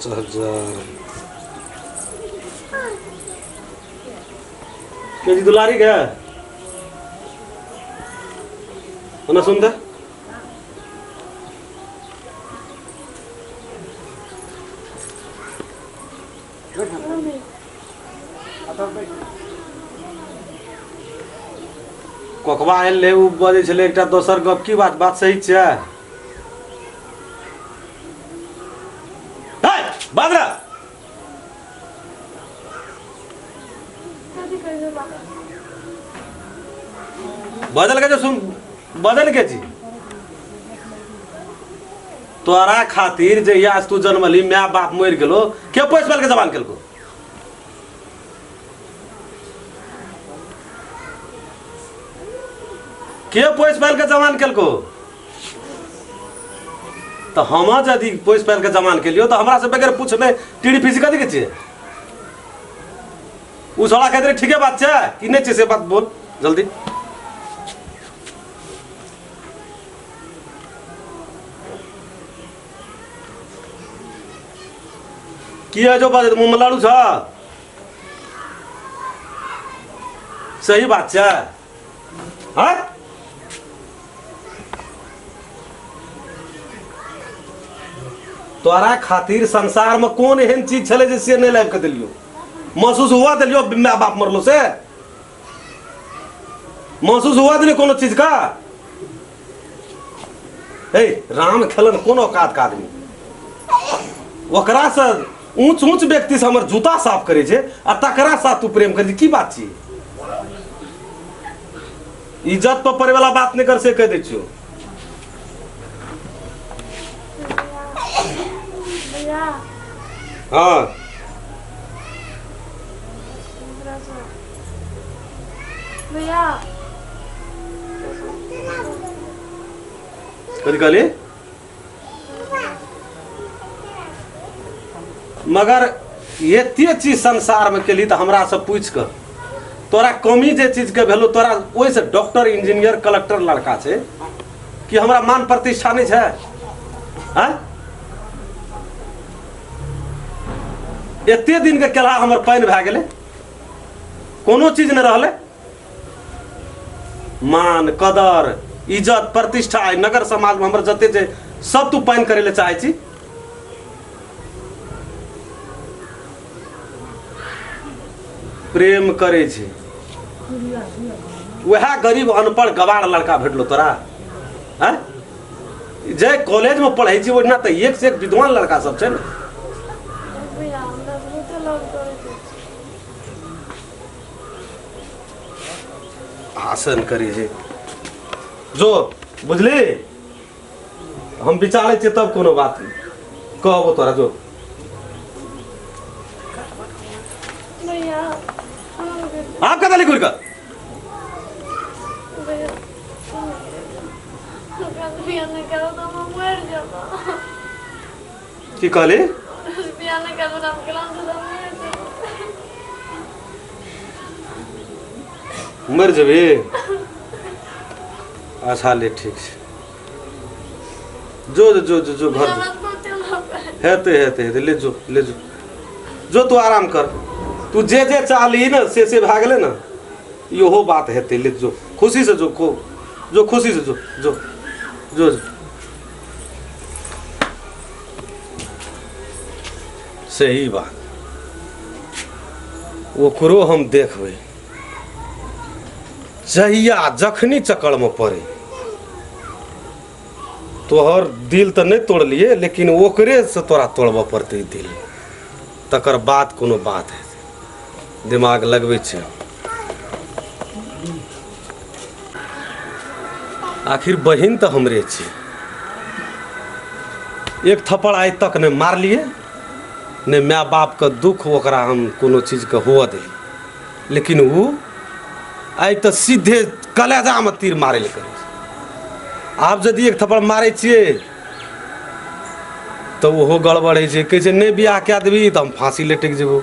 5000। के जी दुलारी के ओना सुन दे। कोकबा आयल रहै, ओ बजै छलै एकटा दोसर गप। की बात? बात सही छै? हे, बाज रे। कथी कहै छै बाबा? बदल के जे सुन, बदल के छी। तोरा खातिर जहिया से तू जन्मली, माय बाप मरि गेलो, के पोसि पालि के जवान केलको? के पोसि पालि के जवान केलको? तऽ हम यदि पोसि पालि के जवान केलियो तऽ हमरा से बगैर पूछने टीढ़ी फीसी कथी के छियै? ओ छोड़ा कहैत रहे, ठीके बात छै कि नहि छै से बात बोल जल्दी। की है जो बात मुँह में लाड़ू छ? सही बात छै? हाँ, तोरा खातिर संसार में कोन एहन चीज छलै जे से नहि लाबि कऽ देलियौ? महसूस हुआ देलियौ माय बाप मरलो से? महसूस हुआ देलियौ कोनो चीज का? हे राम खेलन, कोन औकात का आदमी? ओकरा से ऊंच ऊंच व्यक्ति से हमर जूता साफ करे छै आ तकरा साथ तू प्रेम करे छै। की बात छी? इज्जत पर पड़े वाला बात नहीं कर से कह दै छियो। भैया। हाँ। भैया। कथी कहली? मगर एते चीज संसार में केली तऽ हमरा से पूछि कऽ तोरा कमी जे चीज के भेलो तोरा, ओहिसँ डॉक्टर, इंजीनियर, कलेक्टर लड़का छै कि हमरा मान प्रतिष्ठा नहि छै? आँय, एते दिन के केला हमर पानि भए गेलै, कोनो चीज नहि रहलै। मान, कदर, इज्जत, प्रतिष्ठा आइ नगर समाजमे हमर जते छै, सब तू पानि करै लए चाहै छी। प्रेम करै छै, वएह गरीब, अनपढ़, गवार लड़का भेटलो तोरा? आँय, जे कॉलेजमे पढ़ै छी ओहिना तऽ एक से एक विद्वान लड़का सब छै ने। भैया, हमरा बहुते लव करै छै। भाषण करै छै जो, बुझली? हम विचारै छियै तब कोनो बात कहबो तोरा, जो। भैया। आप कतऽ घुरि कऽ? भैया, बियाह नहि करब तऽ हम मरि जेबो। की कहली? बियाह नहि करब तऽ हम केना तऽ मरि जेबो। मरि जेबही? अच्छा ले, ठीक छै, जो जो जो जो जो घर जो। हमरा बहुते लव करै। हेतै हेतै हेतै, ले जो, ले जो, जो तू आराम कर। तू जे जे चाहली ने से भए गेलै ने, इहो बात हेतै। ले जो, खुशी से जो, खूब जो, खुशी से जो, जो जो जो। सही बात, ओकरो हम देखबै जहिया जखनी चक्करमे पड़े। तोहर दिल तऽ नहि तोड़लियै, लेकिन ओकरे से तोरा तोड़बऽ पड़तै दिल, तकर बाद कोनो बात हेतै। दिमाग लगबै छै। आखिर बहिन तऽ हमरे छै। एक थप्पड़ आइ तक नहि मारलियै, नहि माय बापके दुख ओकरा हम कोनो चीजके हुअ देलियै, लेकिन ओ आइ तऽ सीधे कलेजामे तीर मारै लए करै छै। आब यदि एक थप्पड़ मारै छियै तऽ ओहो गड़बड़ होइ छै। कहै छै, नहि बियाह कए देबही तऽ हम फाँसी लटकि जेबौ।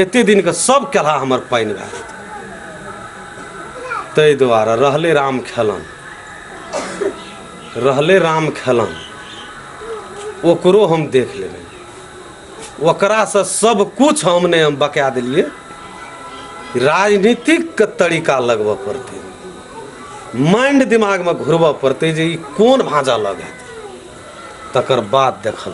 एते दिनके सब केलहा हमर पानि भए जेतै। ताहि दुआरे रहलै राम खेलन, रहलै राम खेलन, ओकरो हम देख लेबै। ओकरासँ सब कुछ हम नहि हम बका देलियै। राजनीतिकके तरीका लगबऽ पड़तै, माइंड दिमागमे घुरबऽ पड़तै जे ई कोन भाँजा लग हेतै, तकर बाद देखल।